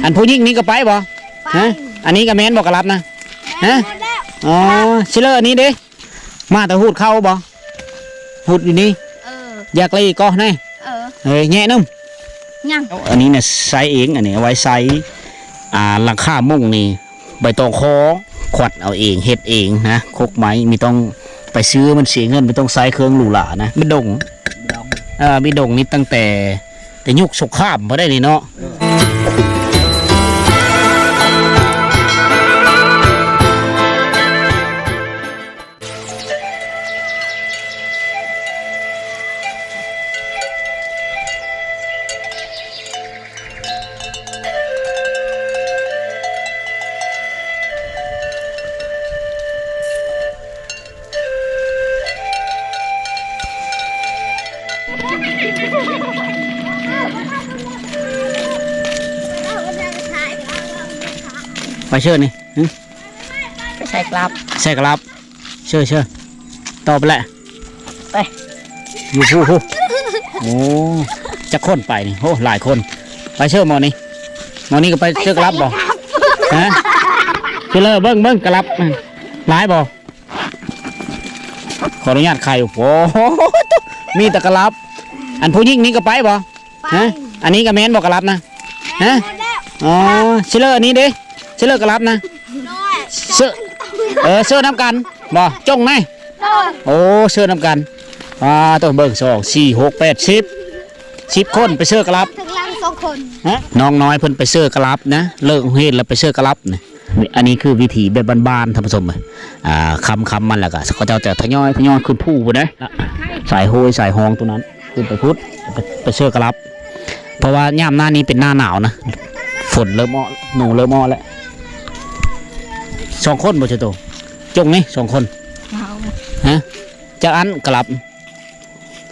ອັນຜູ້ຍິງນີ້ກໍໄປບໍ່? ໄປ. ຮະ? ອັນນີ້ກໍແມ່ນບໍ່ກະລັບນະ? ຮະ? ແມ່ນໝົດແລ້ວ. ອໍ ຊິເລີອັນນີ້ເດ້? ມາແຕ່ຫູດເຂົ້າບໍ່? ຫູດຢູ່ນີ້? ເອີ. ຢາກລີກໍແນ່? ເອີ. ເອີຍ ແຍະນຳ. ຍັງ. ອັນນີ້ນະ ໃຊ້ເອງ ອັນນີ້ເອົາໄວ້ໃສ່ ອ່າ ຫຼັງຄາມຸງນີ້ ໃບຕອງຄໍ ຂວັດເອົາເອງ ເຮັດເອງນະ ຄົກໄມ້ ມີຕ້ອງໄປຊື້ ມັນເສຍເງິນ ບໍ່ຕ້ອງໃຊ້ເຄື່ອງຫຼູຫຼານະ ບິດດົງ. ເອີ ບິດດົງນີ້ຕັ້ງແຕ່ ແຕ່ຍຸກສົງຄາມບໍ່ໄດ້ນີ້ເນາະ. ໄປເຊີນີ້ ຫຶ? ໄປໃສ່ກະລັບ ໃສ່ກະລັບ ເຊີ ເຊີ ຕໍ່ໄປແຫຼະ ໄປ ຢູ່ພຸ້ນ ພຸ້ນ. ໂອ້ ຈັກຄົນໄປນີ້? ໂອ້ ຫຼາຍຄົນ. ໄປເຊີໝໍນີ້ ໝໍນີ້ກໍໄປເຊີກະລັບບໍ່? ຮະ? ເຊີເລີ ເບິ່ງ ເບິ່ງກະລັບ ຫຼາຍບໍ່? ຂໍອະນຸຍາດໄຂ່. ໂອ້ໂຫ ມີແຕ່ກະລັບ. ອັນຜູ້ຍິງນີ້ກໍໄປບໍ່? ໄປ. ຮະ? ອັນນີ້ກໍແມ່ນບໍ່ກະລັບນະ? ຮະ? ແມ່ນໝົດແລ້ວ. ອໍ ຊິເລີອັນນີ້ເດ້? ຊິເລີກະລັບນະ? ເຊີ ເອີ ເຊີນຳກັນບໍ່? ຈົ່ງໄດ໋? ໂດຍ. ໂອ້ ເຊີນຳກັນ. ປາໂຕ ເບິ່ງ ສອງ ສີ່ ຫົກ ແປດ ສິບ ສິບຄົນໄປເຊີກະລັບ. ເທິງຫຼັງສອງຄົນ. ຮະ? ນ້ອງນ້ອຍເພິ່ນໄປເຊີກະລັບນະ ເລີກໂຮງຮຽນແລ້ວໄປເຊີກະລັບນະ. ນີ້ ອັນນີ້ຄືວິຖີແບບບ້ານໆ ທ່ານຜູ້ຊົມ. ອ່າ ຄ່ຳໆ ມາແລ້ວກໍເຂົາເຈົ້າຈະທະຍອຍ ທະຍອຍຂຶ້ນພູພຸ້ນເດ້ ສາຍໂຮຍສາຍຮອງຕົງນັ້ນ ຂຶ້ນໄປພຸ້ນ ໄປ ໄປເຊີກະລັບ. ເພາະວ່າຍາມໜ້ານີ້ເປັນໜ້າໜາວນະ ຝົນເລີ່ມອອກ ໜູເລີ່ມອອກແລ້ວ. ສອງຄົນບໍ່ເຈົ້າໂຕ? ຈົ່ງນີ້ສອງຄົນ. ເອົາ. ຮະ? ຈັກອັນກະລັບ?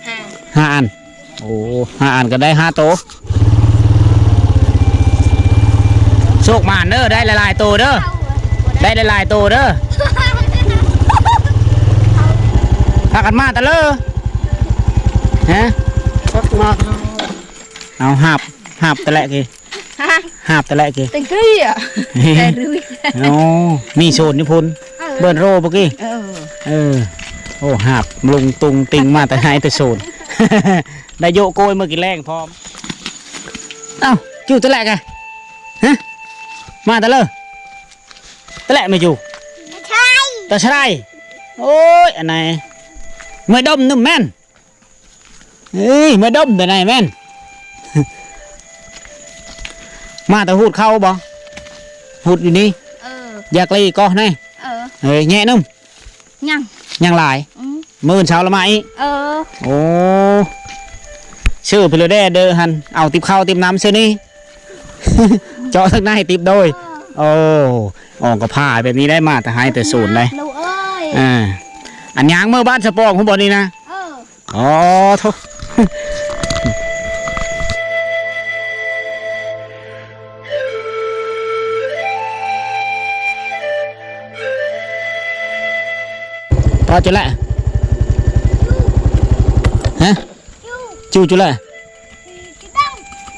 ຫ້າ ຫ້າອັນ. ໂອ້ ຫ້າອັນກໍໄດ້ຫ້າໂຕ. ໂຊກໝານເດີ ໄດ້ຫຼາຍໆໂຕເດີ ໄດ້ຫຼາຍໆໂຕເດີ. ພາກັນມາຕະເລີ ຮະ? ພາກັນມາ ເອົາ ຫາບ ຫາບຕະແລະກີ. ຮະ? ຫາບແຕ່ແລກເກ ແຕ່ເກີຍ ແຕ່ລຸຍ. ໂອ້ ມີໂຊນຢູ່ພຸ້ນ ເອີ ເບິ່ນໂຣບໍ່ເກ. ເອີ ເອີ ໂອ້ ຫາບລຸງຕຸງຕິງມາແຕ່ໄຮ່ແຕ່ໂຊນ ໄດ້ໂຍະໂກຍມື້ກີນແລງພ້ອມ. ເອົ້າ ຢູ່ແຕ່ແລກກະ ຮະ ມາແຕ່ເລີ ແຕ່ແລກແມ່ຢູ່ ແຕ່ຊະໄດ. ໂອ້ຍ ອັນໃດ ເມື່ອດົມໜຶ່ມແມ່ນ. ເອີຍ ມາດົມແຕ່ໃນແມ່ນ ມາແຕ່ຫູດເຂົ້າບໍ່? ຫູດຢູ່ນີ້ ເອີ ຢາກລີກໍແນ່. ເອີ ເອີຍ ແຍະນຳ. ຍັງ ຍັງຫຼາຍ. ອືມ ມື້ອື່ນເຊົ້າລະມາອີກ. ເອີ ໂອ້ ເຊີໄປເລີຍແດ່ເດີຫັ້ນ ເອົາຕິບເຂົ້າຕິບນ້ຳເຊີນີ້ ເຈາະທາງໃນຕິບໂດຍ. ເອີ ໂອ້ ອອກກະພາແບບນີ້ໄດ້ ມາແຕ່ໄຮ່ແຕ່ສວນໄດ. ລູກເອີຍ ອ່າ ອັນຍ່າງເມືອບ້ານສະປອງພຸ້ນບໍ່ນີ້ນະ? ເອີ ອໍ ໂທ້ ພໍຈຸແລະ ຮະ ຈູຈຸແລະ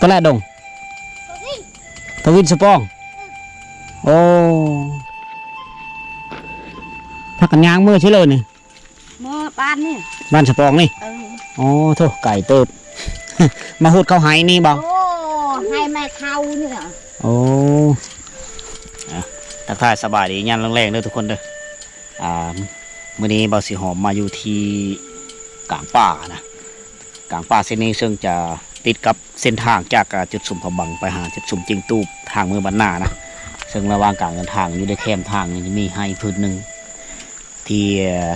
ປະແລະດົງ ປະວິນສະປອງ. ໂອ້ ພາກັນຍ່າງເມືອຊິເລີນີ້. ເມືອບ້ານນີ້ ບ້ານສະປອງນີ້. ເອີ ໂອ້ ໂທ້ ໄກເຕີບ ມາຫູດເຂົ້າໄຮ່ນີ້ບໍ່? ໂອ້ ໄຮ່ແມ່ເຖົ້ານີ້ລະ. ໂອ້ ອ່ະ ທັກທາຍສະບາຍດີຍາມແລງໆເດີທຸກຄົນເດີ. ອ່າ ມື້ນີ້ບ່າວສີຫອມມາຢູ່ທີ່ກາງປ່ານະ ກາງປ່າເສັ້ນນີ້ ເຊິ່ງຈະຕິດກັບເສັ້ນທາງຈາກ ອ່າ ຈຸດສຸມຜາບັງໄປຫາຈຸດສຸມຈິງຕູບ ທາງເມືອບ້ານນານະ. ເຊິ່ງລະຫວ່າງການເດີນທາງຢູ່ໃນແຄມທາງນີ້ ມີໄຮ່ພືດໜຶ່ງ ທີ່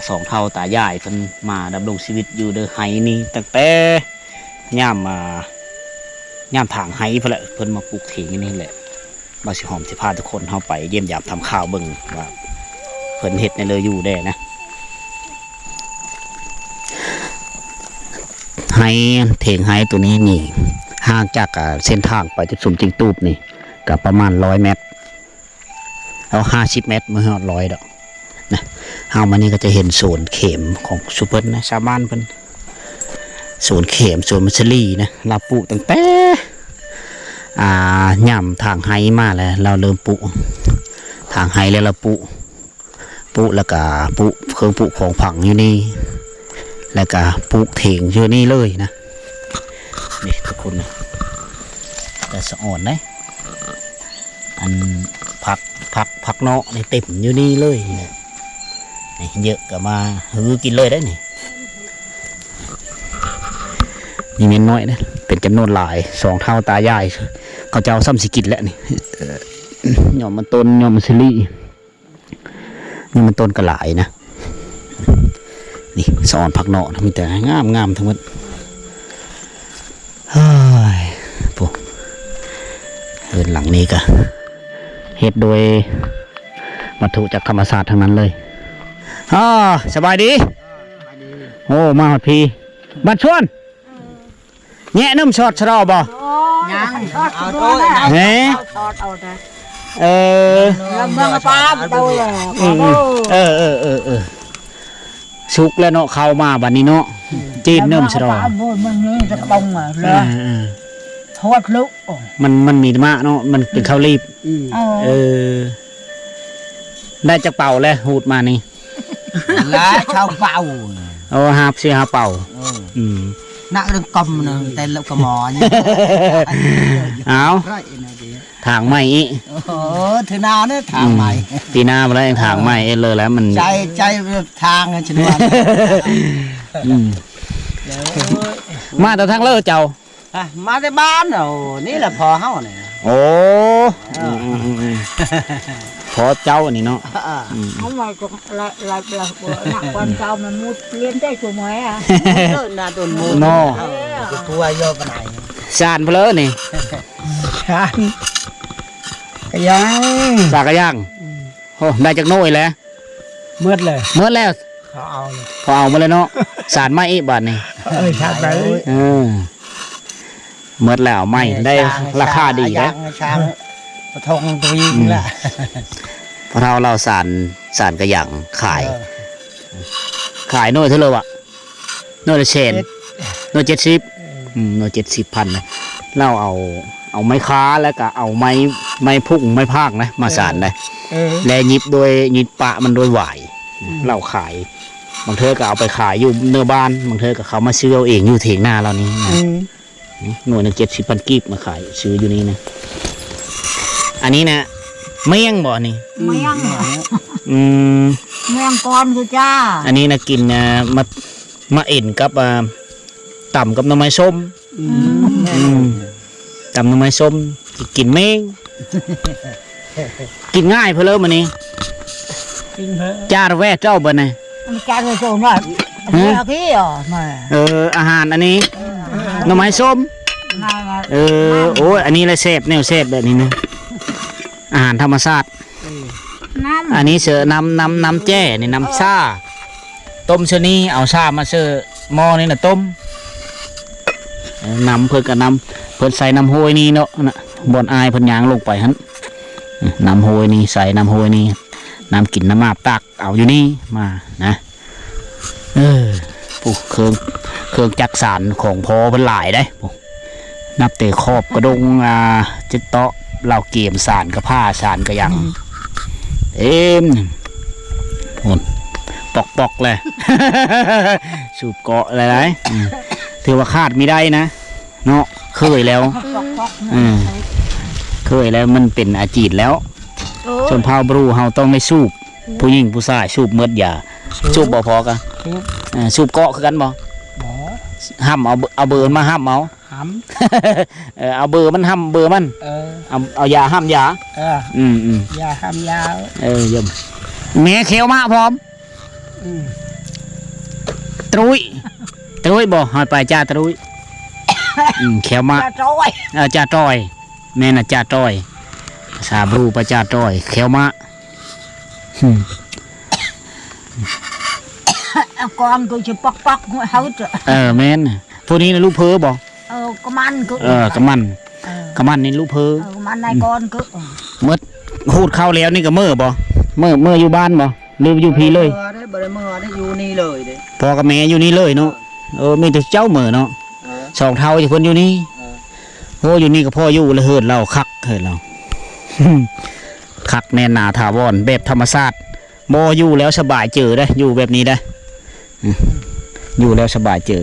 ສອງເຖົ້າຕາຍາຍເພິ່ນມາດຳລົງຊີວິດຢູ່ໃນໄຮ່ນີ້ ຕັ້ງແຕ່ຍາມ ອ່າ ຍາມຖາງໄຮ່ພຸ້ນແຫຼະ ເພິ່ນມາປູກຖຽງຢູ່ນີ້ແຫຼະ. ບ່າວສີຫອມຊິພາທຸກຄົນເຮົາໄປຢ້ຽມຢາມຖາມຂ່າວເບິ່ງວ່າເພິ່ນເຮັດແນວໃດຢູ່ແດ່ນະ. ໄຮ່ ຖຽງໄຮ່ໂຕນີ້ນີ້ ຫ່າງຈາກ ອ່າ ເສັ້ນທາງໄປຈຸດສຸມຈິງຕູບນີ້ກະປະມານຮ້ອຍແມັດ ເອົາ ຫ້າສິບແມັດ ບໍ່ຮອດຮ້ອຍດອກນະ. ເຮົາມານີ້ກໍຈະເຫັນສວນເຂມຂອງຊຸມເພິ່ນນະ ຊາວບ້ານເພິ່ນ ສວນເຂມ ສວນມັດສະລີນະ ລາວປູກຕັ້ງແຕ່ ອ່າ ຍາມຖາງໄຮ່ມາແລ້ວ ລາວເລີ່ມປຸ ຖາງໄຮ່ແລ້ວລາວປຸ ປຸແລ້ວກະປຸເຄື່ອງປຸຂອງຝັງຢູ່ນີ້ ແລ້ວກະປຸຖຽງຢູ່ນີ້ເລີຍນະ. ນີ້ທຸກຄົນນະ ແຕ່ສະອອນເດ້ ອັນຜັກ ຜັກ ຜັກເນາະນີ້ເຕັມຢູ່ນີ້ເລີຍ ນີ້ເຢີະກະມາຮື້ກິນເລີຍໄດ໋ນີ້. ມີເມັນນ້ອຍເດ້ ເປັນຈຳນວນຫຼາຍ ສອງເຖົ້າຕາຍາຍ ເຂົາເຈົ້າຊ້ຳຊິກິນແລ້ວນີ້. ຍອດມັນຕົ້ນ ຍອດມັນສາລີ ຍອດມັນຕົ້ນກະຫຼາຍນະ. ນີ້ສະອອນຜັກເນາະ ມີແຕ່ງາມໆທັງໝົດ. ເຮີ້ຍ ໂອ້ ເຮືອນຫຼັງນີ້ກະເຮັດໂດຍວັດຖຸຈາກທຳມະຊາດທັງນັ້ນເລີຍ. ອ້າ ສະບາຍດີ. ໂອ້ ມາຮອດພີ້ ບ້ານຊວນ ແຍະນ້ຳຊອດສະເດາະບໍ່? ຍັງ ເອົາໂຕຍ ເອີ ເມືອງປາເອົາໂຕຍ ອືມ ເອີ ເອີ ເອີ ເອີ ສຸກແລ້ວເນາະ ເຂົ້າມາບັດນີ້ເນາະ ຈີນເລີ່ມສະດອກ ມັນມີແຕ່ກະປອງ ເອີ ເອີ ທອດລຸ ມັນ ມັນມີມາເນາະ ມັນເປັນເຂົ້າລີບ ເອີ ເອີ ໄດ້ຈັກເປົາແລ້ວ ຮູດມານີ້ ຫຼາຍຊາວເປົາ ໂອ້ ຫ້າ ສີ່ຫ້າເປົາ ເອີ ອືມ ໜັກເລື່ອງກຳນະ ແຕ່ລະກະໝໍ ເອົາ ຖາງໃໝ່ອີກ ໂອ້ ເທື່ອໜ້າເດີ ຖາງໃໝ່ ອືມ ປີໜ້າພຸ້ນແຫຼະ ຖາງໃໝ່ເອີ ເລີຍແລ້ວ ມັນ ໃຈ ໃຈ ທາງຊະນວນ ອືມ ມາແຕ່ທາງເລີເຈົ້າ ຮະ ມາແຕ່ບ້ານ ໂອ້ ນີ້ແຫຼະພໍ່ເຮົານີ້ ໂອ້ ເອີ ອືມໆໆໆ ພໍ່ເຈົ້ານີ້ເນາະ ເອີ ອືມ ເອົາໄວ້ກໍລະ ລະ ລະ ນະ ກ່ອນເຈົ້າມັນມຸດລຽນໄດ້ຕົວໝວຍອະ ເອີ ໜ້າຕົ້ນໝູເນາະ ເອີ ຕົວເຍອະປານໃດ ສານເພີ້ນີ້ ສານກະຍັງ ສານກະຍັງ ອືມ ໂອ້ ໄດ້ຈັກໜ່ວຍແລ້ວ? ໝົດແລ້ວ ໝົດແລ້ວ ເຂົາເອົາເລີຍ ເຂົາເອົາໝົດແລ້ວເນາະ ສານໃໝ່ອີກບາດນີ້ ເອີ ສານໃໝ່ ເອີ ໝົດແລ້ວ ເອົາໃໝ່ ໄດ້ລາຄາດີເດ້ ຊ່າງ ປະທົງຕົວອີກ ອືມ ລະ ພໍ່ເຖົ້າລາວສານ ສານກະຍັງຂາຍ ເອີ ຂາຍໜ່ວຍເທົ່າໃດວະ? ໜ່ວຍລະແສນ ເຈັດ ໜ່ວຍເຈັດສິບ ອືມ ອືມ ໜ່ວຍເຈັດສິບພັນນະ ລາວເອົາ ເອົາໄມ້ຄາ ແລ້ວກະເອົາໄມ້ ໄມ້ພຸ້ງ ໄມ້ພາກນະ ມາສານໄດ້ ເອີ ແລະຫຍິບໂດຍ ຫຍິບປະມັນໂດຍຫວາຍ ອືມ ລາວຂາຍ ບາງເທື່ອກະເອົາໄປຂາຍຢູ່ເໜືອບ້ານ ບາງເທື່ອກະເຂົາມາຊື້ເອົາເອງຢູ່ຖຽງນາລາວນີ້ນະ ອືມ ນີ້ໜ່ວຍໜຶ່ງເຈັດສິບພັນກີບ ມາຂາຍຊື້ຢູ່ນີ້ນະ ອັນນີ້ນະ ເໝ້ຽງບໍ່ນີ້? ເໝ້ຽງ ອືມ ເໝ້ຽງກ່ອນຄືຈ້າ ອັນນີ້ນະ ກິນ ອ່າ ມາ ມາເອັນກັບ ອ່າ ຕຳກັບໜໍ່ໄມ້ສົ້ມ ອືມ ອືມ ຕຳໜໍ່ໄມ້ສົ້ມ ກິນເໝ້ງ ກິນງ່າຍເພີ້ເລີມື້ນີ້ ກິນເພີ້ ຈ້າແວ່ເຈົ້າເບິດນະ ຈ້າແວ່ເຈົ້ານະ ຮະ ເອົາທີ່ ເອີ ອາຫານອັນນີ້ ອືມ ໜໍ່ໄມ້ສົ້ມ ເອີ ໂອ້ຍ ອັນນີ້ແຫຼະແຊບ ແນວແຊບແບບນີ້ນະ ອາຫານທຳມະຊາດ ນ້ຳ ອັນນີ້ເສີນ້ຳ ນ້ຳ ນ້ຳແຈ້ນີ້ ນ້ຳຊາ ຕົ້ມເຊິ່ນີ້ ເອົາຊາມາເສີໝໍ້ນີ້ນະຕົ້ມ ເອີ ນ້ຳເພິ່ນກະນ້ຳ ເພິ່ນໃສ່ນ້ຳຫ້ວຍນີ້ເນາະ ນະ ບ່ອນອ້າຍເພິ່ນຍ່າງລົງໄປຫັ້ນ ນ້ຳຫ້ວຍນີ້ ໃສ່ນ້ຳຫ້ວຍນີ້ ນ້ຳກິນນ້ຳອາບ ຕັກເອົາຢູ່ນີ້ມານະ ເອີ ຜູ້ເຄື່ອງ ເຄື່ອງຈັກສານຂອງພໍ່ເພິ່ນຫຼາຍເດ້ ນັບແຕ່ຂອບກະດົງ ອ່າ ຈະເຕາະ ເຫຼົ້າກຽມ ສານກະພ້າ ສານກະຫຍັງ ອືມ ເຕັມ ໂອ້ ປອກໆ ແຫຼະ ສູບເກາະຫຼາຍໆ ອືມ ຖືວ່າຂາດມີໄດ້ນະ ເນາະ ເຄີຍແລ້ວ ອືມ ເອີ ເຄີຍແລ້ວ ມັນເປັນອາຈີດແລ້ວ ໂອ້ຍ ຊົນເຜົ່າບຣູເຮົາຕ້ອງໄດ້ສູບ ອືມ ຜູ້ຍິງຜູ້ຊາຍສູບໝົດຢາ ສູບ ສູບບໍ່ພໍກະ ສູບ ເອີ ສູບເກາະຄືກັນບໍ່? ບໍ່ ຫ້ຳເອົາ ເອົາເບີມັນມາຫ້ຳເອົາ ຫ້ຳ ເອີ ເອົາເບີມັນຫ້ຳເບີມັນ ເອີ ເອົາ ເອົາຢາຫ້ຳຢາ ເອີ ອືມໆ ຢາຫ້ຳຢາ ເອີ ຢ້ຽມ ແມ່ແຂ້ວມາພ້ອມ ອືມ ຕຣຸ້ຍ ຕຣຸ້ຍບໍ່? ເຮົາໄປຈ້າຕຣຸ້ຍ ອືມ ແຂ້ວມາ ຈ້າຕຣອຍ ເອີ ຈ້າຕຣອຍ ແມ່ນນະ ຈ້າຕຣອຍ ພາສາບຣູປະ ຈ້າຕຣອຍ ແຂ້ວມາ ອືມ ເອົາກອງຄືຊິປອກໆ ເຮົາ ເອີ ແມ່ນ ຜູ້ນີ້ນະລູກເພີບໍ່? ເອີ ກະໝັ້ນຄື ເອີ ກະໝັ້ນ ເອີ ກະໝັ້ນນີ້ລູກເພີ ເອີ ກະໝັ້ນນາຍກອນຄື ອືມ ໝົດ ຫູດເຂົ້າແລ້ວນີ້ກະເມີບໍ່? ເມີ ເມີຢູ່ບ້ານບໍ່ ຫຼືຢູ່ພີ້ເລີຍ? ບໍ່ໄດ້ ບໍ່ໄດ້ເມີ ຢູ່ນີ້ເລີຍເດ້ ພໍ່ກັບແມ່ຢູ່ນີ້ເລີຍເນາະ ເອີ ເອີ ມີແຕ່ເຈົ້າເມີເນາະ ເອີ ສອງເຖົ້າເພິ່ນຢູ່ນີ້ ເອີ ໂອ້ ຢູ່ນີ້ກໍພໍຢູ່ລະ ເຮືອນລາວຄັກ ເຮືອນລາວ ຄັກແໜ້ນໜາຖາວອນ ແບບທຳມະຊາດ ບໍ່ຢູ່ແລ້ວສະບາຍເຈີເດ້ ຢູ່ແບບນີ້ເດ້ ອືມ ຢູ່ແລ້ວສະບາຍເຈີ.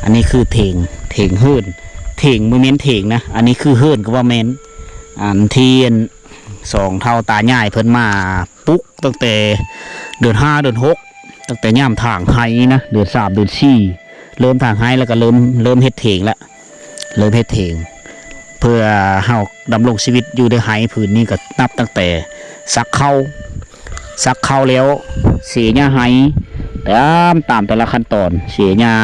ອັນນີ້ຄືເຖງ ເຖງເຮືອນ ເຖງ ບໍ່ແມ່ນເຖງນະ ອັນນີ້ຄືເຮືອນກໍວ່າແມ່ນ ອັນທີ່ ສອງເຖົ້າຕາຍາຍເພິ່ນມາປຸກຕັ້ງແຕ່ເດືອນຫ້າເດືອນຫົກ ຕັ້ງແຕ່ຍາມຖາງໄຮ່ນະ ເດືອນສາມເດືອນສີ່ ເລີ່ມຖາງໄຮ່ແລ້ວກໍເລີ່ມ ເລີ່ມເຮັດເຖງແລ້ວ ເລີ່ມເຮັດເຖງ ເພື່ອເຮົາດຳລົງຊີວິດຢູ່ໃນໄຮ່ພື້ນນີ້ ກໍນັບຕັ້ງແຕ່ສັກເຂົ້າ ສັກເຂົ້າແລ້ວ ເສຫຍ້າໄຮ່ ຕາມ ຕາມແຕ່ລະຂັ້ນຕອນ ເສຫຍ້າ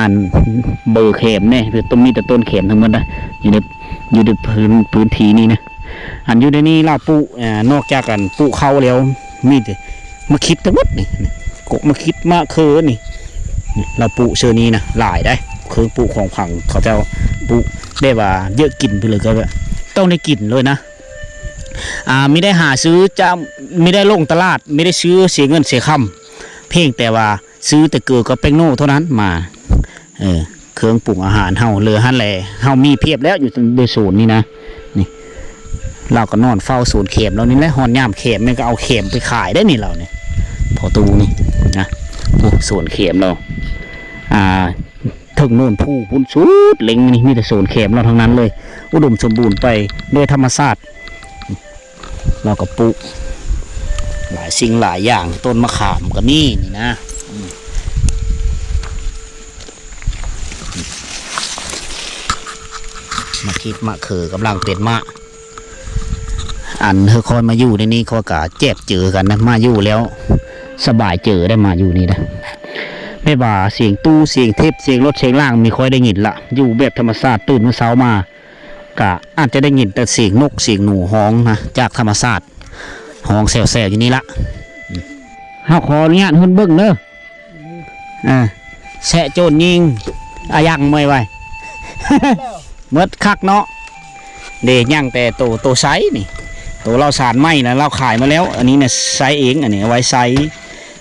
ເບີແຂມແດ່ ຕ້ອງມີແຕ່ຕົ້ນແຂມທັງໝົດນະ ຢູ່ໃນ ຢູ່ໃນພື້ນ ພື້ນທີ່ນີ້ນະ. ອັນຢູ່ໃນນີ້ລາວປູກ ເອີ ນອກຈາກອັນປູກເຂົ້າແລ້ວ ມີແຕ່ໝາກຂິດທັງໝົດນີ້ ກົກໝາກຂິດ ໝາກເຂີນີ້ ນີ້ລາວປູກເຊິ່ງນີ້ນະ ຫຼາຍໃດ໋ ເຄື່ອງປູກຂອງຝັງເຂົາເຈົ້າປູກ ແບບວ່າເຍາະກິນໄປເລີຍ ກໍແບບຕ້ອງໄດ້ກິນເລີຍນະ. ອ່າ ມີໄດ້ຫາຊື້ຈະ ມີໄດ້ລົງຕະຫຼາດ ມີໄດ້ຊື້ເສຍເງິນເສຍຄຳ ພຽງແຕ່ວ່າ ຊື້ແຕ່ເກືອກັບແປ້ງໂນ່ເທົ່ານັ້ນມາ ເອີ ເຄື່ອງປຸງອາຫານເຮົາເຫຼືອຫັ້ນແຫຼະ ເຮົາມີພຽບແລ້ວ ຢູ່ ຢູ່ໃນສວນນີ້ນະ ນີ້ ລາວກໍນອນເຝົ້າສວນແຂມລາວນີ້ແຫຼະ ຮອດຍາມແຂມແມ່ນກໍເອົາແຂມໄປຂາຍໄດ້ນີ້ລາວນີ້ ພໍ່ຕູ້ນີ້ນະ ໂອ້ ສວນແຂມລາວ ອ່າ ເທິງໂນນພູພຸ້ນສຸດເລັງນີ້ ມີແຕ່ສວນແຂມລາວທັງນັ້ນເລີຍ ອຸດົມສົມບູນໄປດ້ວຍທຳມະຊາດ. ລາວກໍປູກຫຼາຍສິ່ງຫຼາຍຢ່າງ ຕົ້ນມະຂາມກໍມີນີ້ນະ ອືມ ໝາກຂິດ ໝາກເຂີ ກຳລັງເປັນໝາກ ອັນເຮົາຄ່ອຍມາຢູ່ໃນນີ້ ຂ້ອຍກໍແຈບເຈີກັນນະ ມາຢູ່ແລ້ວສະບາຍເຈີໄດ໋ ມາຢູ່ນີ້ນະ ແບບວ່າສຽງຕູ້ ສຽງເທັບ ສຽງລົດ ສຽງລາງ ມີ ຂ້ອຍໄດ້ຍິນລະ ຢູ່ແບບທຳມະຊາດ ຕື່ນມື້ເຊົ້າມາ ກະອາດຈະໄດ້ຍິນແຕ່ສຽງນົກສຽງໜູຮ້ອງນະ ຈາກທຳມະຊາດ ຮ້ອງແຊວໆຢູ່ນີ້ລະ. ເຮົາຂໍອະນຸຍາດຮຸ່ນເບິ່ງເດີ ເອີ ແຊະໂຈນຍິງ ອາຍັງເມື່ອຍໄວ ໝົດຄັກເນາະ ເດ ຍັງແຕ່ໂຕ ໂຕໄຊນີ້ ໂຕລາວສານໃໝ່ນະ ລາວຂາຍມາແລ້ວ ອັນນີ້ນະໄຊເອງ ອັນນີ້ເອົາໄວ້ໄຊ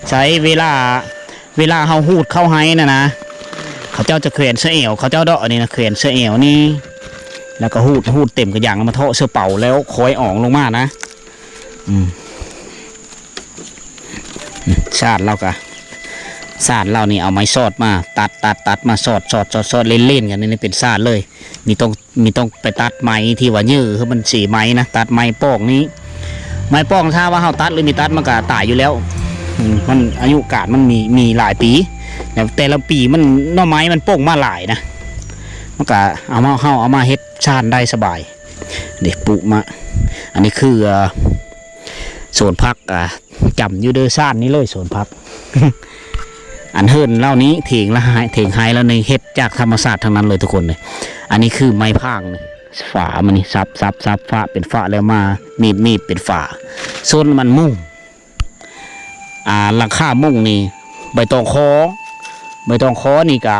ໃຊ້ເວລາ ເວລາເຮົາຮູດເຂົ້າໄຮ່ນະນະ ເຂົາເຈົ້າຈະແຂວນສະແອວ ເຂົາເຈົ້າດອກ ອັນນີ້ນະ ແຂວນສະແອວນີ້ ແລ້ວກໍຮູດ ຮູດເຕັມກະຢາງ ເອົາມາເທາະໃສ່ເປົາ ແລ້ວຄ່ອຍອອງລົງມານະ ອືມ ສານລາວກະ ສານລາວນີ້ເອົາໄມ້ສອດມາ ຕັດ ຕັດ ຕັດມາສອດ ສອດ ສອດ ສອດ ເຫຼັ້ນໆກັນ ນີ້ເປັນສານເລີຍ ນີ້ຕ້ອງ ມີຕ້ອງໄປຕັດໄມ້ທີ່ວ່າເຫຍື່ອ ຄືມັນເສໄມ້ນະ ຕັດໄມ້ປອກນີ້ ໄມ້ປອກ ຖ້າວ່າເຮົາຕັດ ຫຼື ມີຕັດ ມັນກະຕາຍຢູ່ແລ້ວ ອືມ ມັນອາຍຸການມັນມີ ມີຫຼາຍປີ ແຕ່ລະປີມັນ ໜໍ່ໄມ້ມັນປົ່ງມາຫຼາຍນະ ມັນກະເອົາມາ ເຮົາເອົາມາເຮັດຊານໄດ້ສະບາຍ ເດ ປູກມາ ອັນນີ້ຄື ເອີ ສວນຜັກ ອ່າ ຈຳຢູ່ເດີ ຊານນີ້ເລີຍ ສວນຜັກ ອັນເຮືອນລາວນີ້ ເຖງລະໄຮ່ ເຖງໄຮ່ລາວນີ້ ເຮັດຈາກທຳມະຊາດທັງນັ້ນເລີຍທຸກຄົນເລີຍ ອັນນີ້ຄືໄມ້ພາງນີ້ ຝາມັນນີ້ ສັບ ສັບ ສັບ ຝາເປັນຝາ ແລ້ວມາໜີບ ໜີບເປັນຝາ ສ່ວນມັນມຸງ ອ່າ ຫຼັງຄາມຸງນີ້ ໃບຕອງຄໍ ໃບຕອງຄໍນີ້ກະ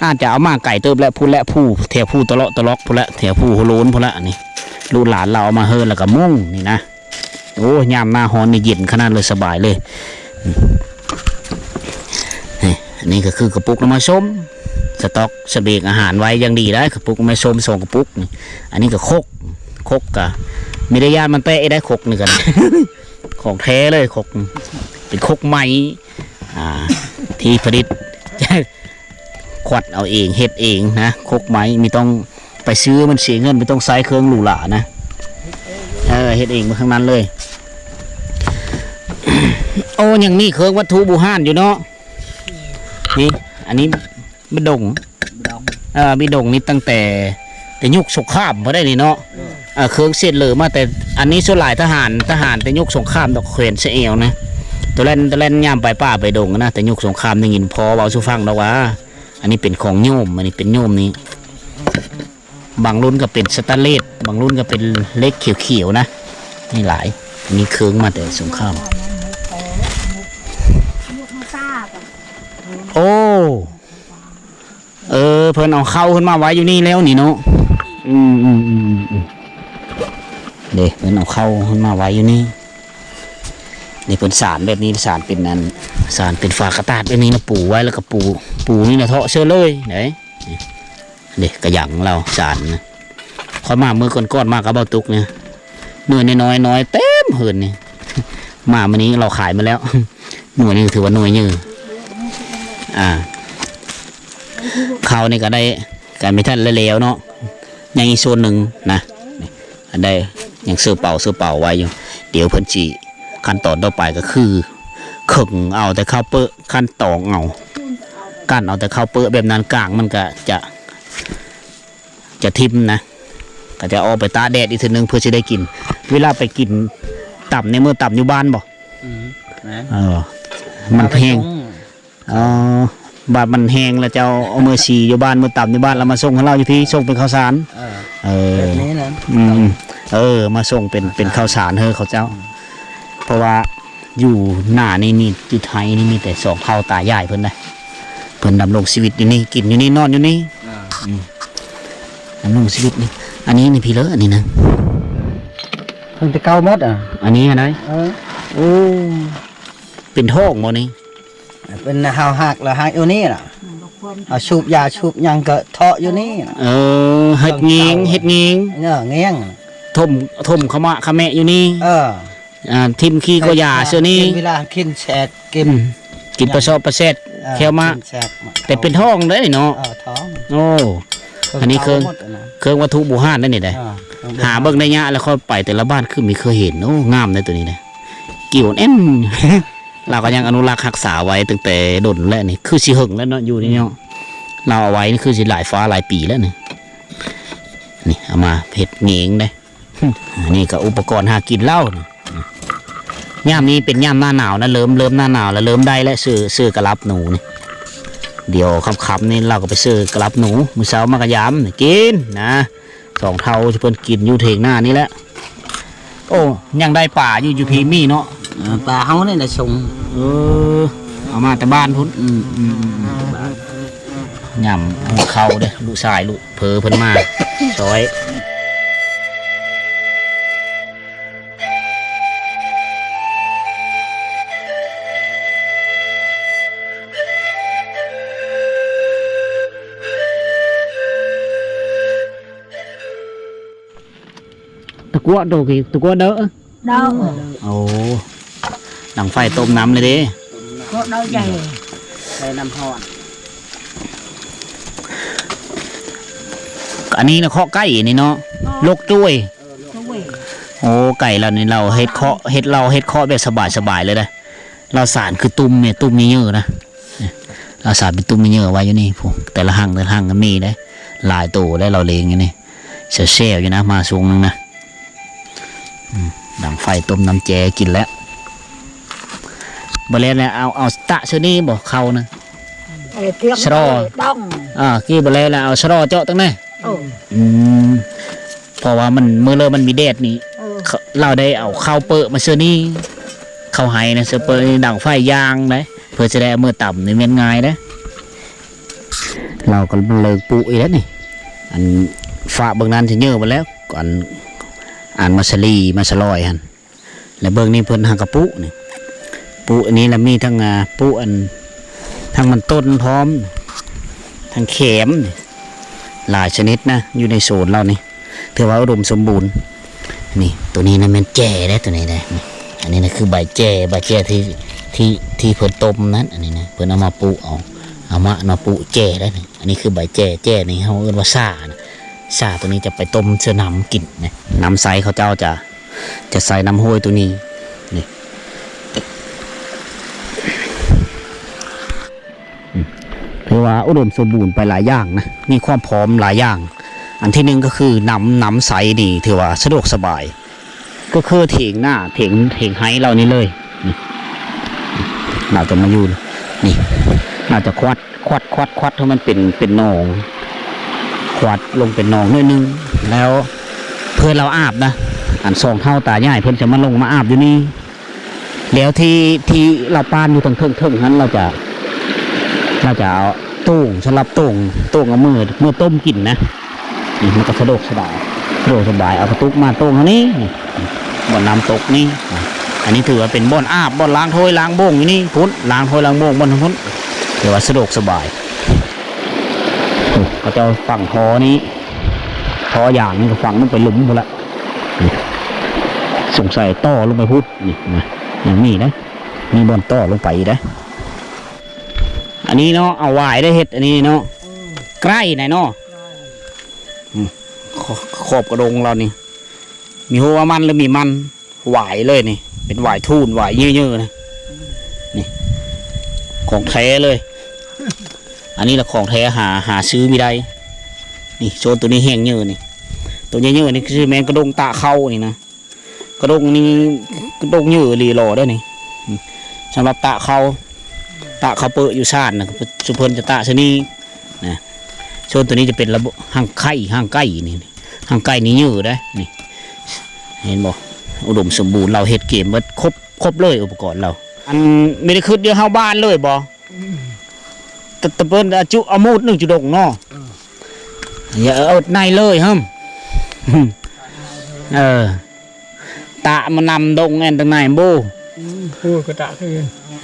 ອາດຈະເອົາມາໄກເຕີບແຫຼະ ພຸ້ນແຫຼະ ພູ ແຖວພູຕະເລາະຕະລັອກພຸ້ນແຫຼະ ແຖວພູໂຮໂລນພຸ້ນແຫຼະ ນີ້ ລູກຫຼານລາວເອົາມາເຮີນ ແລ້ວກະມຸງນີ້ນະ ໂອ້ ຍາມໜ້າຮ້ອນນີ້ເຢັນຂະໜາດເລີຍ ສະບາຍເລີຍ ນີ້ ອັນນີ້ກໍຄືກະປຸກນ້ຳມັນສົ້ມ ສະຕັອກສະບຽງອາຫານໄວ້ຢ່າງດີໄດ໋ ກະປຸກນ້ຳມັນສົ້ມສອງກະປຸກນີ້ ອັນນີ້ກໍຄົກ ຄົກກະມີໄດ້ຢ້ານມັນແຕກໄດ້ ຄົກນີ້ກໍ ຂອງແທ້ເລີຍ ຄົກ ເປັນຄົກໄມ້ ອ່າ ທີ່ຜະລິດ ຂວັດເອົາເອງ ເຮັດເອງນະ ຄົກໄມ້ ມີຕ້ອງໄປຊື້ ມັນເສຍເງິນ ມີຕ້ອງໃຊ້ເຄື່ອງຫຼູຫຼານະ ເອີ ເຮັດເອງໝົດທັງນັ້ນເລີຍ ໂອ້ ຍັງມີເຄື່ອງວັດຖຸບູຮານຢູ່ເນາະ ນີ້ ອັນນີ້ ບິດົງ ເອີ ບິດົງນີ້ຕັ້ງແຕ່ ແຕ່ຍຸກສົງຄາມພຸ້ນໄດ໋ນີ້ເນາະ ເອີ ເຄື່ອງເສດເລີມາແຕ່ ອັນນີ້ສ່ວນຫຼາຍທະຫານ ທະຫານແຕ່ຍຸກສົງຄາມດອກ ແຂວນສະແອວນະ ໂຕແລ່ນ ໂຕແລ່ນຍາມໄປປ່າໄປດົງນະ ແຕ່ຍຸກສົງຄາມໄດ້ຍິນພໍ່ເວົ້າສູ່ຟັງດອກວ່າ ອັນນີ້ເປັນຂອງໂຍມ ອັນນີ້ເປັນໂຍມນີ້ ບາງລຸ້ນກໍເປັນສະຕານເລດ ບາງລຸ້ນກໍເປັນເຫຼັກຂຽວໆນະ ມີຫຼາຍ ອັນນີ້ເຄື່ອງມາແຕ່ສົງຄາມ ໂອ້ ເອີ ເພິ່ນເອົາເຂົ້າຂຶ້ນມາໄວ້ຢູ່ນີ້ແລ້ວນີ້ເນາະ ອືມ ເດ້ ເພິ່ນເອົາເຂົ້າຂຶ້ນມາໄວ້ຢູ່ນີ້ ນີ້ເພິ່ນສານແບບນີ້ ສານເປັນອັນ ສານເປັນຝາກະດາດແບບນີ້ນະ ປູໄວ້ ແລ້ວກໍປູ ປູນີ້ນະ ເທາະເຊີເລີຍ ເດ້ ເດ້ ກະຫຍັງລາວສານນະ. ຂ້ອຍມາມື້ກ່ອນໆ ມາກັບເບົາຕຸກນີ້ ໜ່ວຍນ້ອຍໆ ນ້ອຍເຕັມເຮືອນນີ້. ມາມື້ນີ້ລາວຂາຍໝົດແລ້ວ. ໜ່ວຍນີ້ຖືວ່າໜ່ວຍໃຫຍ່. ອ່າ ເຂົ້ານີ້ກະໄດ້ ກະມີແຕ່ລະແລ້ວເນາະ. ຍັງອີກສ່ວນໜຶ່ງນະ ອັນໃດຍັງເສີເປົາ ເສີເປົາໄວ້ຢູ່. ດຽວເພິ່ນຊິ ຂັ້ນຕອນຕໍ່ໄປກະຄື ເຄິ່ງເອົາແຕ່ເຂົ້າເປິ້ນ ຂັ້ນຕອນເອົາ ກັ້ນເອົາແຕ່ເຂົ້າເປິ້ນແບບນັ້ນ ກາງມັນກະຈະ ຈະຖິ້ມນະ ກະຈະເອົາໄປຕາກແດດອີກເທື່ອໜຶ່ງ ເພື່ອຊິໄດ້ກິນ. ເວລາໄປກິນຕຳໃນມື້ຕຳຢູ່ບ້ານບໍ່? ອືມ ແມ່ນ ເອີ ມັນແພງ. ອໍ ບາດມັນແຫ້ງແລ້ວເຈົ້າເອົາເມືອສີຢູ່ບ້ານ ເມືອຕຳຢູ່ບ້ານ ແລ້ວມາສົ່ງໃຫ້ລາວຢູ່ພີ້ ສົ່ງເປັນເຂົ້າສານ. ເອີ ເອີ ແບບນີ້ນະ ອືມ ເອີ ມາສົ່ງເປັນ ເປັນເຂົ້າສານເຮີເຂົາເຈົ້າ. ເພາະວ່າຢູ່ໜ້ານີ້ມີ ຢູ່ໄທນີ້ມີແຕ່ສອງເຜົ່າຕາຍາຍເພິ່ນນະ ເພິ່ນດຳລົງຊີວິດຢູ່ນີ້ ກິນຢູ່ນີ້ ນອນຢູ່ນີ້. ອືມ ດຳລົງຊີວິດນີ້ ອັນນີ້ນີ້ພີ້ເລີ ອັນນີ້ນະ ເພິ່ນແຕ່ເກົ່າໝົດ. ອ່າ ອັນນີ້ຫັ້ນໃດ? ເອີ ໂອ້ ເປັນທ້ອງບໍ່ນີ້? ເປັນ ເຮົາຫັກລະຫັກຢູ່ນີ້ລະ ເຮົາສູບຢາສູບຫຍັງກະເທາະຢູ່ນີ້ລະ. ເອີ ເຮັດແງງ ເຮັດແງງ ເອີ ແງງ ຖົມ ຖົມຂະມະຂະແມະຢູ່ນີ້. ເອີ ຖິ້ມຂີ້ກໍຢາເຊື່ອນີ້ ເວລາກິນແຊດ ກິນ ອືມ ກິນປາຊອກປາແຊດ ເອີ ແຄວມາ ແຕ່ເປັນທ້ອງເດ້ເນາະ. ເອີ ທ້ອງ ໂອ້ ອັນນີ້ເຄື່ອງ ເຄື່ອງວັດຖຸບູຮານເດ້ນີ້ເດ້. ຫາເບິ່ງໄດ້ຍາກແລ້ວ ຂ້ອຍໄປແຕ່ລະບ້ານຄືມີເຄີຍເຫັນ. ໂອ້ ງາມເດ້ໂຕນີ້ເດ້ ກິ້ວແອນ ລາວກະຍັງອະນຸລັກຮັກສາໄວ້ຕັ້ງແຕ່ດົນແລ້ວນີ້ ຄືຊິເຫິງແລ້ວເນາະ ຢູ່ນີ້ເນາະ. ລາວເອົາໄວ້ນີ້ຄືຊິຫຼາຍຟ້າຫຼາຍປີແລ້ວນີ້. ນີ້ເອົາມາເຮັດແງງເດ້. ນີ້ກະອຸປະກອນຫາກິນລາວນີ້. ຍາມນີ້ເປັນຍາມໜ້າໜາວນະ ເລີ່ມ ເລີ່ມໜ້າໜາວລະ ເລີ່ມໄດ້ແລ້ວ ເສື້ອ ເສື້ອກະລາບໜູນີ້. ດຽວຄ່ຳໆນີ້ລາວກະໄປເສື້ອກະລາບໜູ ມື້ເຊົ້າມາກະຢາມກິນນະ. ສອງເຖົ້າເພິ່ນກິນຢູ່ຖຽງໜ້ານີ້ແຫຼະ. ໂອ້ ຍັງໄດ້ປາຢູ່ ຢູ່ພີ້ມີເນາະ. ເອີ ປາເຮົານີ້ລະຊົງ. ເອີ ເອົາມາແຕ່ບ້ານພຸ້ນ. ອືມ ອືມ ອືມ ອືມ ຍາມເຂົ້າເດ້ ລູກຊາຍລູກເພີເພິ່ນມາຊ່ອຍ. ຕະກົວໂດກີ ຕະກົວເດີ. ໂອ້ ດັງໄຟຕົ້ມນ້ຳເລີຍເດ້. ໂຄດເດີໃຫຍ່ ໃສ່ນ້ຳຮ້ອນ. ອັນນີ້ນະ ເຄາະໄກ່ນີ້ເນາະ. ໂອ້ ລົກຈ້ວຍ. ໂອ້ ໄກ່ລາວນີ້ ລາວເຮັດເຄາະ ເຮັດ ລາວເຮັດເຄາະແບບສະບາຍໆເລີຍເດ້. ລາວສານຄືຕຸ້ມເນຍ ຕຸ້ມເຍີະໆນະ. ລາວສານເປັນຕຸ້ມເຍີະໆໄວ້ຢູ່ນີ້ ຜູ້ ແຕ່ລະຮັ່ງ ແຕ່ລະຮັ່ງກະມີເດ້ ຫຼາຍໂຕໄດ໋ ລາວລ້ຽງຢູ່ນີ້. ແຊວໆຢູ່ນະ ມາຊ່ວງໜຶ່ງນະ. ອືມ ດັງໄຟຕົ້ມນ້ຳແຈ່ກິນແລ້ວ. ບໍ່ແລ້ວແລ້ວ ເອົາ ເອົາຕະເທື່ອນີ້ບໍ່ ເຂົ້ານະ. ເອີ ຊະລໍ ເອີ ກີ້ບໍ່ແລ້ວແລ້ວ ເອົາຊະລໍເຈາະຕັ້ງແນ່. ເອີ ອືມ ເພາະວ່າມັນ ມື້ເລີມັນມີແດດນີ້ ເອີ ລາວໄດ້ເອົາເຂົ້າເປິ້ນມາເຊື່ອນີ້ ເຂົ້າໄຮ່ນະ ເຊື່ອເປິ້ນນີ້ ດັງໄຟຢ່າງໃດ ເພື່ອຈະໄດ້ເອົາເມືອຕຳນີ້ແມ່ນງ່າຍເດ້. ລາວກະເລີກປຸອີກແລ້ວນີ້ ອັນຝາເບິ່ງນັ້ນຈະເຍີະໝົດແລ້ວ ອັນ ອັນມາສະລີ ມາສະລອຍຫັ້ນ. ແລະເບິ່ງນີ້ເພິ່ນຫາກະປຸນີ້ ປຸອັນນີ້ລະມີທັງ ອ່າ ປຸອັນ ທັງມັນຕົ້ນພ້ອມ ທັງແຂມ ຫຼາຍຊະນິດນະ ຢູ່ໃນສວນລາວນີ້ ຖືວ່າອຸດົມສົມບູນ. ນີ້ ໂຕນີ້ນະແມ່ນແຈ້ເດ້ ໂຕນີ້ເດ້. ອັນນີ້ນະຄືໃບແຈ້ ໃບແຈ້ທີ່ ທີ່ ທີ່ເພິ່ນຕົ້ມນັ້ນ. ອັນນີ້ນະ ເພິ່ນເອົາມາປຸເອົາ ເອົາມາ ມາປຸແຈ້ເດ້. ອັນນີ້ຄືໃບແຈ້ ແຈ້ນີ້ເຮົາເອີ້ນວ່າຊານະ. ຊາໂຕນີ້ຈະໄປຕົ້ມເຊື່ອນ້ຳກິນນະ. ນ້ຳໃຊ້ເຂົາເຈົ້າຈະ ຈະໃສ່ນ້ຳຫ້ວຍໂຕນີ້ ນີ້ ອືມ ຖືວ່າອຸດົມສົມບູນໄປຫຼາຍຢ່າງນະ ມີຄວາມພ້ອມຫຼາຍຢ່າງ. ອັນທີໜຶ່ງກະຄືນ້ຳ ນ້ຳໃຊ້ນີ້ຖືວ່າສະດວກສະບາຍ ກະຄືຖຽງນາ ຖຽງ ຖຽງໄຮ່ລາວນີ້ເລີຍ. ນີ້ ລາວຈະມາຢູ່ນີ້ ລາວຈະຄວັດ ຄວັດ ຄວັດ ຄວັດໃຫ້ມັນເປັນ ເປັນໜອງ ຄວັດລົງເປັນໜອງໜ້ອຍໜຶ່ງ ແລ້ວເພື່ອລາວອາບນະ. ອັນສອງເຖົ້າຕາຍາຍເພິ່ນຈະມາລົງມາອາບຢູ່ນີ້ ແລ້ວທີ່ ທີ່ລາວປ້ານຢູ່ທາງເທິງໆຫັ້ນ ລາວຈະ ລາວຈະເອົາໂຕ່ງ ສຳລັບໂຕ່ງ ໂຕ່ງເອົາເມືອ ເມືອຕົ້ມກິນນະ. ນີ້ມັນກະສະດວກສະບາຍ ສະດວກສະບາຍ ເອົາກະຕຸກມາໂຕ່ງເທົ່ານີ້. ນີ້ບ່ອນນ້ຳຕົກນີ້ ອັນນີ້ຖືວ່າເປັນບ່ອນອາບ ບ່ອນລ້າງຖ້ວຍລ້າງໂບງຢູ່ນີ້ ພຸ້ນ ລ້າງຖ້ວຍລ້າງໂບງບ່ອນພຸ້ນ ຖືວ່າສະດວກສະບາຍ. ເຂົາເຈົ້າຝັງທໍ່ນີ້ ທໍ່ຢາງນີ້ກໍຝັງລົງໄປຫຼຸມພຸ້ນລະ. ນີ້ ສົງໄສຕໍ່ລົງໄປພຸ້ນ ນີ້ນະ ຍັງມີເດ້ ມີບ່ອນຕໍ່ລົງໄປອີກເດ້. ອັນນີ້ເນາະ ເອົາຫວາຍໄດ້ເຮັດອັນນີ້ເນາະ ໃກ້ນະເນາະ. ອືມ ຂອບ ຂອບກະດົງລາວນີ້ ມີໂຮວ່າມັນ ຫຼື ມີມັນ ຫວາຍເລີຍນີ້ ເປັນຫວາຍທູນ ຫວາຍເຍີ້ໆນະ. ນີ້ ຂອງແທ້ເລີຍ ອັນນີ້ລະຂອງແທ້ ຫາ ຫາຊື້ບໍ່ໄດ້. ນີ້ ໂຊນໂຕນີ້ແຮງເຍີ້ນີ້ ໂຕເຍີ້ນີ້ຄືຊິແມ່ນກະດົງຕາເຂົ້ານີ້ນະ. ກະດົງນີ້ ກະດົງເຍີ້ອີ່ຫຼີຫຼໍ່ເດ້ນີ້. ສຳລັບຕາເຂົ້າ ຕາເຂົ້າເປິຢູ່ຊານນະ ຊຸມເພິ່ນຈະຕາຊະນີ້ນະ. ໂຊນໂຕນີ້ຈະເປັນລະບົບຮັງໄກ່ ຮັງໄກ່ນີ້ ຮັງໄກ່ນີ້ເຍີ້ເດ້ນີ້. ເຫັນບໍ່ ອຸດົມສົມບູນ ລາວເຮັດເກມເບິດ ຄົບ ຄົບເລີຍອຸປະກອນລາວ. ອັນ ມີໄດ້ຄຶດຢູ່ເຮົາບ້ານເລີຍບໍ່? ອືມ ແຕ່ ແຕ່ເພິ່ນອາຈຸ ອາມູດໜຶ່ງຈຸດົງເນາະ. ເອີ ຢ່າເອົາໃນເລີຍເຮີ້ມ ເອີ ຕະມານຳດົງແອນຕັງໃນບໍ່? ອືມ ໂອ້ຍ ກະຕະຄື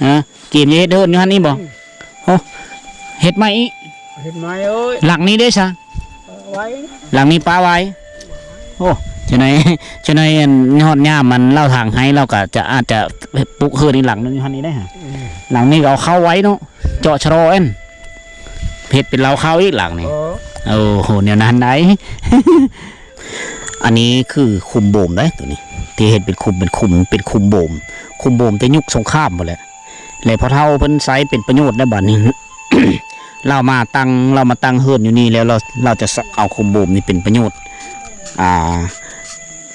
ຮະ ເກມຈະເຮັດເຮືອນຢູ່ຫັ້ນນີ້ບໍ່? ອືມ ໂອ້ ເຮັດໃໝ່ອີກ ເຮັດໃໝ່ເອີຍ. ຫຼັງນີ້ເດ້ຊະ? ເອີ ໄວ້ ຫຼັງນີ້ປະໄວ້. ໂອ້ ຈັ່ງໃດ ຈັ່ງໃດ ອັນ ຮອດຍາມມັນເລົ່າທາງໃຫ້ ລາວກະຈະ ອາດຈະປຸກເຮືອນອີກຫຼັງໜຶ່ງຢູ່ຫັ້ນນີ້ໄດ້ຫະ. ອືມ ຫຼັງນີ້ກໍເອົາເຂົ້າໄວ້ເນາະ ເຈາະຊະລໍແອນ ເຮັດເປັນເລົ້າເຂົ້າອີກຫຼັງນີ້. ໂອ້ ໂອ້ໂຫ ແນວນັ້ນໃດ. ອັນນີ້ຄືຂຸມໂບມເດ້ ໂຕນີ້ ທີ່ເຮັດເປັນຂຸມ ເປັນຂຸມ ເປັນຂຸມໂບມ ຂຸມໂບມແຕ່ຍຸກສົງຄາມພຸ້ນແຫຼະ ແລະ ພໍ່ເຖົ້າເພິ່ນໃຊ້ເປັນປະໂຫຍດໄດ້ບາດນີ້. ລາວມາຕັ້ງ ລາວມາຕັ້ງເຮືອນຢູ່ນີ້ແລ້ວ ລາວ ລາວຈະເອົາຂຸມໂບມນີ້ເປັນປະໂຫຍດ ອ່າ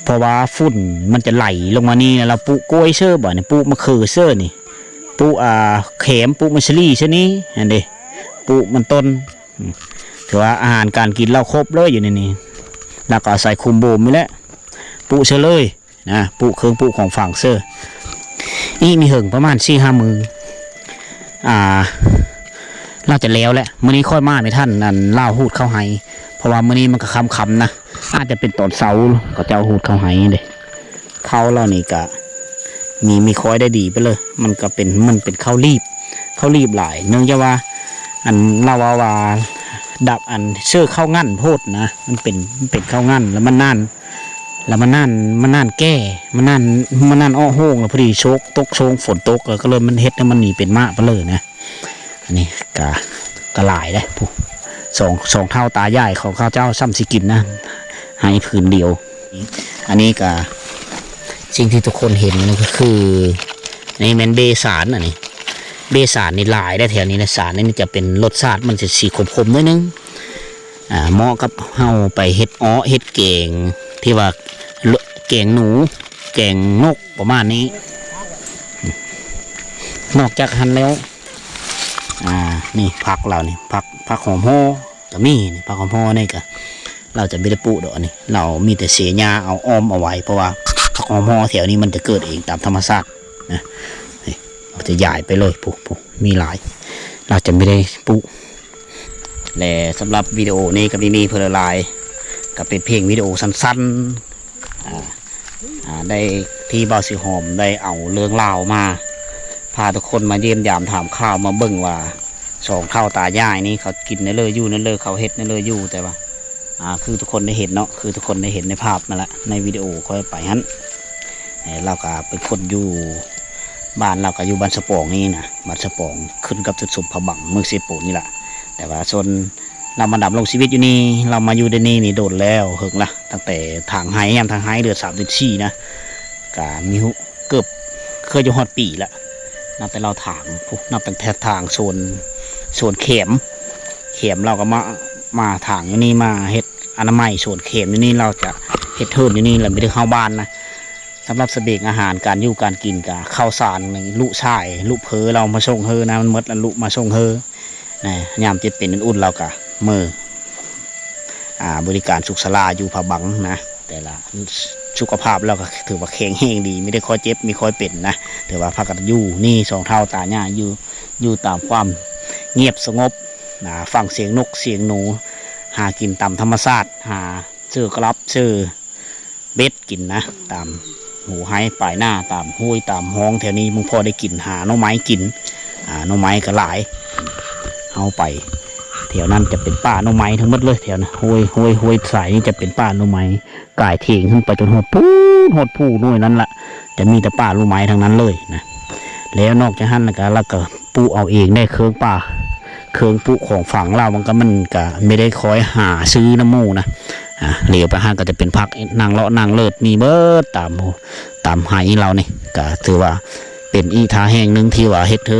ເພາະວ່າຝຸ່ນມັນຈະໄຫຼລົງມານີ້ ລາວປູກກ້ວຍເຊີ ບາດນີ້ປູກມະເຂືອເຊີນີ້ ປູກ ອ່າ ແຂມ ປູກມາສລີເຊີນີ້ ຫັ້ນເດ້ ປູກມັນຕົ້ນ. ອືມ ຖືວ່າອາຫານການກິນລາວຄົບເລີຍຢູ່ໃນນີ້ ລາວກໍອາໄສຂຸມໂບມນີ້ແຫຼະ ປູກເຊີເລີຍນະ ປູກເຄື່ອງປູກຂອງຝັງເຊີ. ນີ້ມີເຫິງປະມານສີ່ຫ້າມື້ ອ່າ ລາວຈະແລ້ວແຫຼະ. ມື້ນີ້ຂ້ອຍມາບໍ່ທັນ ອັນ ລາວຮູດເຂົ້າໄຮ່ ເພາະວ່າມື້ນີ້ມັນກໍຄ່ຳໆນະ ອາດຈະເປັນຕອນເຊົ້າເຂົາເຈົ້າຮູດເຂົ້າໄຮ່ເດ້. ເຂົ້າເຫຼົ່ານີ້ກະມີ ມີຄອຍໄດ້ດີໄປເລີຍ ມັນກະເປັນ ມັນເປັນເຂົ້າລີບ ເຂົ້າລີບຫຼາຍ ເນື່ອງຈາກວ່າ ອັນ ລາວເວົ້າວ່າ ດັບ ອັນ ເຊື້ອເຂົ້າງັ້ນໂພດນະ ມັນເປັນ ມັນເປັນເຂົ້າງັ້ນ ແລ້ວມັນນານ ແລ້ວມັນນານ ມັນນານແກ່ ມັນນານ ມັນນານອອກໂຮງ ແລ້ວພໍດີໂຊກຕົກ ໂຊງຝົນຕົກ ແລ້ວກໍເລີຍມັນເຮັດໃຫ້ມັນໜີເປັນໝາກໄປເລີຍນະ. ອັນນີ້ກະ ກະຫຼາຍເດ້ ຜູ້ ສອງ ສອງເຖົ້າຕາຍາຍຂອງເຂົາເຈົ້າຊ້ຳຊິກິນນະ ໄຮ່ຜືນດຽວ. ອັນນີ້ກະ ສິ່ງທີ່ທຸກຄົນເຫັນນີ້ກໍຄື ນີ້ແມ່ນເບສານ ອັນນີ້ເບສານນີ້ຫຼາຍເດ້ແຖວນີ້ນະ. ສານນີ້ຈະເປັນ ລົດຊາດມັນຈະສີຂົມໆໜ້ອຍໜຶ່ງ. ອ່າ ເໝາະກັບເຮົາໄປເຮັດເອາະ ເຮັດແກງ ທີ່ວ່າ ແກງໜູ ແກງນົກ ປະມານນີ້. ນອກຈາກຫັ້ນແລ້ວ ອ່າ ນີ້ຜັກລາວນີ້ ຜັກ ຜັກຫອມຫໍ່ກໍມີ. ນີ້ຜັກຫອມຫໍ່ນີ້ກໍ ລາວຈະບໍ່ໄດ້ປູກດອກ ອັນນີ້ລາວມີແຕ່ເສຫຍ້າເອົາອ້ອມເອົາໄວ້ ເພາະວ່າຜັກຫອມຫໍ່ແຖວນີ້ມັນຈະເກີດເອງຕາມທຳມະຊາດນະ. ນີ້ ລາວຈະຢາຍໄປເລີຍ ຜູ້ ຜູ້ ມີຫຼາຍ ລາວຈະບໍ່ໄດ້ປູກ. ແລະ ສຳລັບວິດີໂອນີ້ກໍມີ ມີເພິ່ນຫຼາຍ ກໍເປັນພຽງວິດີໂອສັ້ນໆ ອ່າ ອ່າ ໄດ້ ທີ່ບ່າວສີຫອມໄດ້ເອົາເລື່ອງລາວມາພາທຸກຄົນມາຢ້ຽມຢາມຖາມຂ່າວ ມາເບິ່ງວ່າສອງເຖົ້າຕາຍາຍນີ້ເຂົາກິນແນວເລີ ຢູ່ແນວເລີ ເຂົາເຮັດແນວເລີຢູ່. ແຕ່ວ່າ ອ່າ ຄືທຸກຄົນໄດ້ເຫັນເນາະ ຄືທຸກຄົນໄດ້ເຫັນໃນພາບນັ້ນແຫຼະ ໃນວິດີໂອຂ້ອຍໄປຫັ້ນ. ເອີ ລາວກໍເປັນຄົນຢູ່ ບ້ານລາວກໍຢູ່ບ້ານສະປອງນີ້ນະ ບ້ານສະປອງ ຂຶ້ນກັບຈຸດສົມພະບັງ ເມືອງເຊໂປນນີ້ລະ. ແຕ່ວ່າສ່ວນລາວມາດຳລົງຊີວິດຢູ່ນີ້ ລາວມາຢູ່ໃນນີ້ນີ້ໂດນແລ້ວ ເຫິງລະ ຕັ້ງແຕ່ຖາງໄຮ່ ຍາມຖາງໄຮ່ເດືອນສາມເດືອນສີ່ນະ ກະມີ ເກືອບ ເກືອບຈະຮອດປີລະ ນັບແຕ່ລາວຖາງ ນັບຕັ້ງແຕ່ຖາງໂຊນ ໂຊນແຄມ ແຄມລາວກໍມາ ມາຖາງຢູ່ນີ້ ມາເຮັດອະນາໄມໂຊນແຄມຢູ່ນີ້ ລາວຈະເຮັດເຮືອນຢູ່ນີ້ ລະມີແຕ່ເຮົາບ້ານນະ. ສຳລັບສະບຽງອາຫານ ການຢູ່ການກິນ ກະເຂົ້າສານນີ້ ລຸຊາຍ ລຸເພີລາວມາສົ່ງເຮີນະ ມັນໝົດລະ ລຸມາສົ່ງເຮີ. ນະ ຍາມເຈັບເປັນອຸ່ນໆ ລາວກະເມືອ ອ່າ ບໍລິການສຸກສາລາຢູ່ພະບັງນະ. ແຕ່ລະ ສຸຂະພາບລາວກະຖືວ່າແຂງແຮງດີ ມີແຕ່ຄອຍເຈັບມີຄອຍເປັນນະ. ຖືວ່າພາກັນຢູ່ນີ້ ສອງເຖົ້າຕາຍາຍ ຢູ່ ຢູ່ຕາມຄວາມງຽບສະຫງົບນະ ຟັງສຽງນົກສຽງໜູ ຫາກິນຕາມທຳມະຊາດ ຫາຊື້ກະລັບຊື້ ເບັດກິນນະ ຕາມຫູໄຮ່ປາຍນາ ຕາມຫ້ວຍຕາມຮ່ອງແຖວນີ້ ມັນພໍໄດ້ກິນ ຫາໜໍ່ໄມ້ກິນ. ອ່າ ໜໍ່ໄມ້ກໍຫຼາຍ ເຮົາໄປ ແຖວນັ້ນຈະເປັນປ່າໜໍ່ໄມ້ທັງໝົດເລີຍ ແຖວນັ້ນ ຫ້ວຍ ຫ້ວຍ ຫ້ວຍສາຍນີ້ຈະເປັນປ່າໜໍ່ໄມ້ ກາຍເທິງຂຶ້ນໄປຈົນຮອດພຸ້ນ ຮອດພູໂນ້ນນັ້ນລະ ຈະມີແຕ່ປ່າໜໍ່ໄມ້ທັງນັ້ນເລີຍນະ. ແລ້ວນອກຈາກຫັ້ນລະກະ ລະກະປູກເອົາເອງໄດ້ ເຄື່ອງປ່າ ເຄື່ອງປູກຂອງຝັງລາວ ມັນກະ ມັນກະບໍ່ໄດ້ຄອຍຫາຊື້ນຳໝູ່ນະ. ອາ ຫຼຽວໄປຫັ້ນກະຈະເປັນຜັກ ນາງເລາະນາງເລີດ ມີເບິດຕາມ ຕາມໄຮ່ລາວນີ້ ກະຖືວ່າເປັນອີກທ່າແຫ່ງໜຶ່ງທີ່ວ່າເຮັດໃຫ້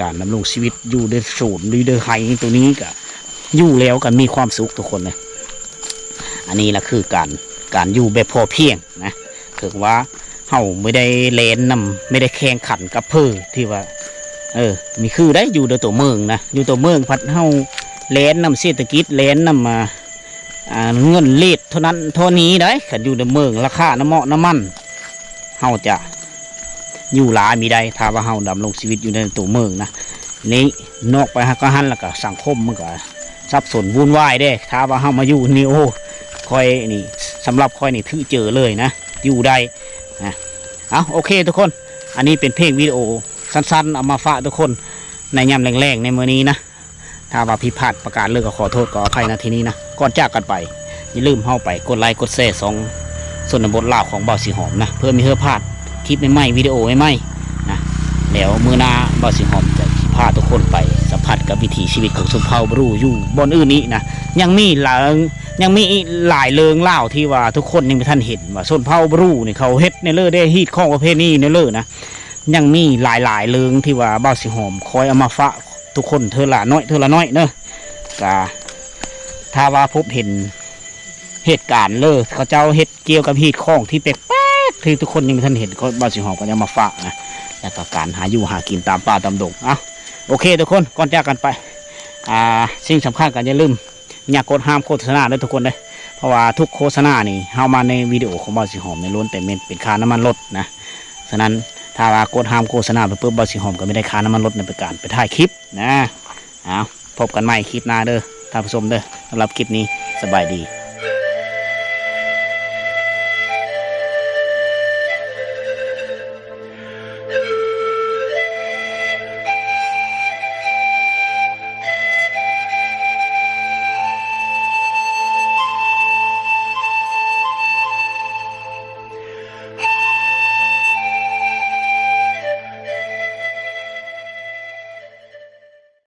ການດຳລົງຊີວິດຢູ່ໃນສວນ ຢູ່ໃນໄຮ່ໂຕນີ້ກະ ຢູ່ແລ້ວກະມີຄວາມສຸກທຸກຄົນເລີຍ. ອັນນີ້ລະຄືການ ການຢູ່ແບບພໍພຽງນະ ເຖິງວ່າເຮົາບໍ່ໄດ້ແລ່ນນຳ ບໍ່ໄດ້ແຂ່ງຂັນກັບໃຜ ທີ່ວ່າ ເອີ ມີຄືໄດ້ຢູ່ໃນຕົວເມືອງນະ ຢູ່ຕົວເມືອງພັດເຮົາແລ່ນນຳເສດຖະກິດ ແລ່ນນຳ ອ່າ ອ່າ ເງິນເລດເທົ່ານັ້ນເທົ່ານີ້ໄດ໋. ຄັນຢູ່ໃນເມືອງລາຄານ້ຳເໝາະນ້ຳມັນ ເຮົາຈະຢູ່ຫຼາຍມີໄດ້ ຖ້າວ່າເຮົາດຳລົງຊີວິດຢູ່ໃນຕົວເມືອງນະ. ນີ້ນອກໄປຫາກະຫັ້ນລະກະ ສັງຄົມມັນກະສັບສົນວຸ່ນວາຍເດ້ ຖ້າວ່າເຮົາມາຢູ່ນີ້ ໂອ້ ຂ້ອຍນີ້ ສຳລັບຂ້ອຍນີ້ຖືເຈີເລີຍນະ ຢູ່ໄດ້ນະ. ເອົາ ໂອເຄທຸກຄົນ ອັນນີ້ເປັນພຽງວິດີໂອສັ້ນໆ ເອົາມາຝາກທຸກຄົນໃນຍາມແລງໆ ໃນມື້ນີ້ນະ. ຖ້າວ່າຜິດພາດປະການເລີຍກະຂໍໂທດຂໍອະໄພນະທີ່ນີ້ນະ. ກ່ອນຈາກກັນໄປ ຢ່າລືມເຮົາໄປກົດໄລກົດແຊຊ່ອງຊົນນະບົດລາວຂອງບ່າວສີຫອມນະ ເພື່ອບໍ່ໃຫ້ພາດຄລິບໃໝ່ໆ ວິດີໂອໃໝ່ໆນະ. ແລ້ວມື້ໜ້າບ່າວສີຫອມຈະພາທຸກຄົນໄປສຳຜັດກັບວິຖີຊີວິດຂອງຊົນເຜົ່າບຣູຢູ່ບ່ອນອື່ນອີກນະ. ຍັງມີຫຼາຍ ຍັງມີອີກຫຼາຍເລື່ອງລາວທີ່ວ່າທຸກຄົນຍັງບໍ່ທັນເຫັນວ່າຊົນເຜົ່າບຣູນີ້ເຂົາເຮັດແນວເລີເດ້ ຮີດຄອງປະເພນີແນວເລີນະ. ຍັງມີຫຼາຍໆເລື່ອງທີ່ວ່າບ່າວສີຫອມຄອຍເອົາມາຝາກ ທຸກຄົນເທື່ອລະໜ້ອຍເທື່ອລະໜ້ອຍເດີ. ກະຖ້າວ່າພົບເຫັນເຫດການເລີ ເຂົາເຈົ້າເຮັດກ່ຽວກັບຮີດຄອງທີ່ແປກໆ ທີ່ທຸກຄົນຍັງບໍ່ທັນເຫັນ ກໍບ່າວສີຫອມກໍຈະເອົາມາຝາກນະ. ແລ້ວກໍການຫາຢູ່ຫາກິນຕາມປ່າຕາມດົງ. ເອົ້າ ໂອເຄທຸກຄົນ ກ່ອນຈາກກັນໄປ ອ່າ ສິ່ງສຳຄັນກໍຢ່າລືມ ຢ່າກົດຫ້າມໂຄສະນາເດີທຸກຄົນເດີ. ເພາະວ່າທຸກໂຄສະນານີ້ ເຮົາມາໃນວິດີໂອຂອງບ່າວສີຫອມນີ້ ລ້ວນແຕ່ແມ່ນເປັນຄ່ານ້ຳມັນລົດນະ. ສະນັ້ນ ຖ້າວ່າກົດຫ້າມໂຄສະນາໄປປຶບ ບ່າວສີຫອມກໍບໍ່ໄດ້ຄ່ານ້ຳມັນລົດໃນການໄປຖ່າຍຄລິບນະ. ເອົາ ພົບກັນໃໝ່ຄລິບໜ້າເດີທ່ານຜູ້ຊົມເດີ. ສຳລັບຄລິບນີ້ ສະບາຍດີ.